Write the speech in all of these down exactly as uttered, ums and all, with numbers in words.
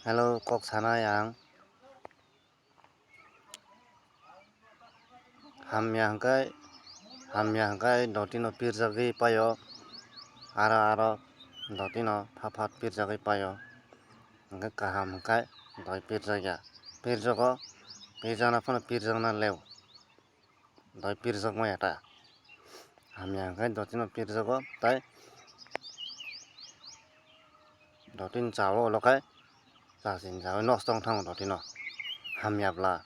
Hello, kok sanai ang. Hamya hwnkhe, hamya hwnkhe dotino pirjagwi paio, aro aro dotino phat phat pirjagwi paio. Hwnkhe kaham hwnkhe doi pirjakya. Pirjago, pirjakna phano pirjakna leo. Doi pirjakmaya ta. Hamya hwnkhe dotino pirjago, tai dotin chao ulo khe chachin chawi nosto wng thango dotino. Hamya bwla,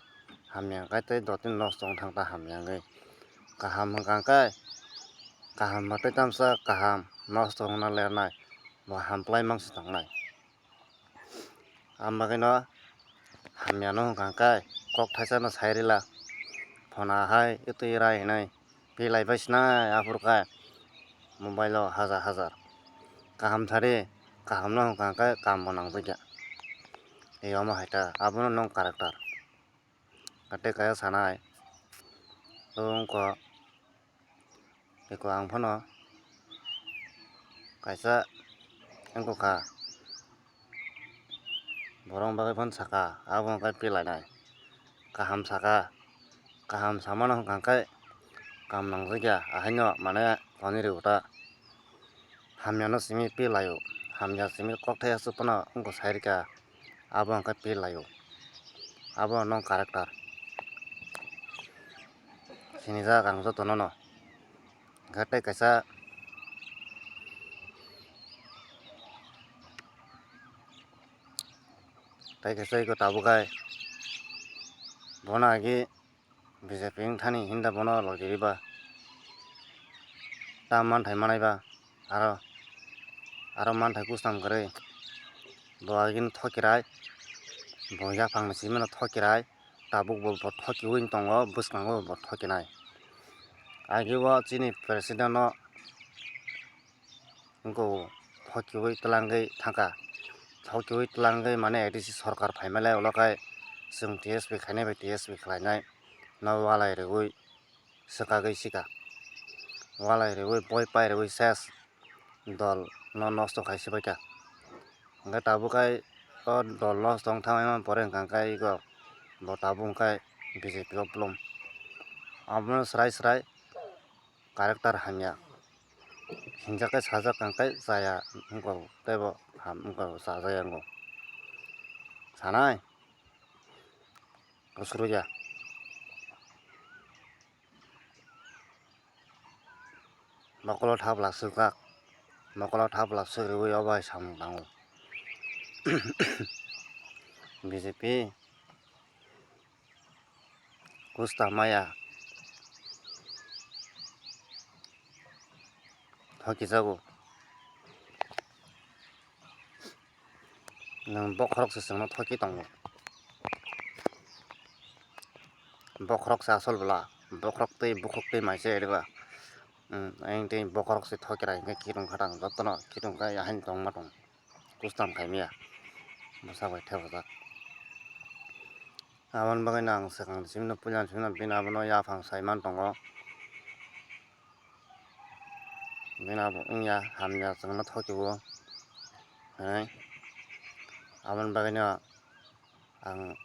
hamya hwnkhe tei dotin nosto wng thang ta hamya hwnkhe. Kaham hwnkha khe, kaham hwnkhe tamsa kaham nosto wngna lernai, bo hamplai mangsi tongnai. Ang bagwino hamyano hwnkha khe kok thaisano sai rwla. Phone ahai twi rai hinwi pilai bai sinai aphuru khe mobile o hajar hajar. Kaham sari, kaham no hwnkha khe kam bo nangjakya. Ei omo hai ta, abono nwng character. Tei kaisa sanai, wngkha, eko ang phano kaisa wngkha, borok bagwi phano saka, abo hwnkhe pilainai, kaham saka, kaham samano hwnkha khe kam nangjakya, ahaino mane tonwi rwgo ta. Hamyano simi pilaio, hamya simi kokthai aswk phano wngkha sai rwkha, abo hwnkhe pilaio, abo nwng character sinijak ang jotono no. Hwnkhe tei kaisa, tei kaisa eko tabuk hai bono agi B J P wng thani hinda bono logi riba. Ta manthai manaiba aro, aro manthai kustam kwrwi. Bo agini thokirai, bo yaphangni simino thokirai, tabuk bo, bo thokiwi tongo, bwskango bo thokinai. Agi o chini president no wngkha o thokiwi twlangwi thangkha. Thokiwi twlangwi mane A D C sorkar phaimale ulo khai chwng T S P khainai bai T S P khlainai no walai rwui swkagwi sika. Walai rwui boi pai rwui ses dol no nosto khai sibaikha. Hwnkhe tabuk khai o dol nosto wng thangma pore hwnkha khe ego bo tabuk hwnkhe B J P o plung. Abono srai srai character hamya. Hinjak khe sajak ang khe chaya wngkha, teibo ham wngkha, chajaya wngkha. Sanai? Kusruya. Mokolo thapla swkak. Mokolo thapla swk rwui obo hai samung tango. B J P. Kusta maya. Thoki jago. Nwng bokhorok se chwngno thoki tongo. Bokhorok se asol bwla. Bokhorok tei bukhuk tei mai se rwba. Hmm, ayang tei bokhorok se thoki rai hwnkhe kitung khatang jotono kitung khe ahai tongma tong. Kustam khaimaya. Bwsa bai thepajak. Aboni bagwino ang swkang simino puila simino bini abono yaphang saiman tongo. Bini abo wngya hamya chwngno thokiwo. Hai. Aboni bagwino ang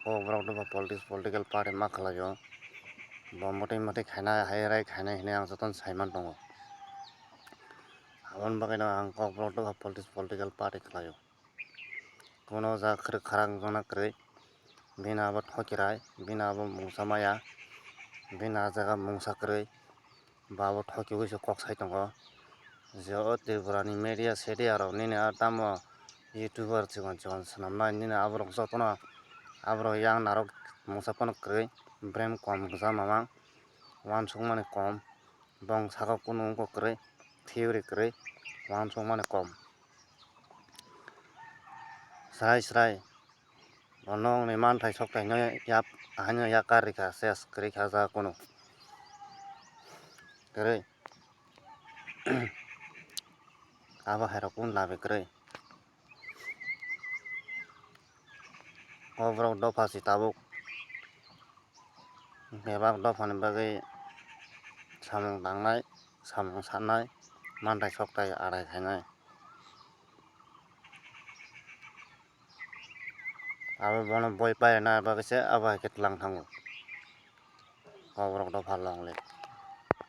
kokborok dophani politics, political party ma khlaio. Bo mwtwi mwtwi khainai, hai rai khainai hinwi ang jotono saiman tongo. Aboni bagwino ang kokborok dophani politics, political party khlaio. Kuno ja kwrwi kharang wngna kwrwi. Bini abo thokirai, bini abo mungsa maya, bini ah jaga mungsa kwrwi, bo abo thokiwi se kok sai tongo. Je o Tripura ni media sedia rok nini ah tamo YouTuber chikon chikon swnamnai, nini aborok jotono aborok yang narwk mungsa phano kwrwi, brem kom gwja mamang, uansukmani kom, bong saka kunu wngkha kwrwi, theory kwrwi, uansukmani kom. Srai srai. Bo nokni manthai sokthai no yap, haino yakar rikha, ses kwrwi kha ja kunu. Kwrwi. Abo hai rok kunu labi kwrwi. O borok dopha si tabuk. Bebak dophani bagwi samung tangnai, samung sanai, manthai sokthai adai khainai. Abo bono boi paina bagwi se abo hai khe tlang thango. Kokrok dopha long le.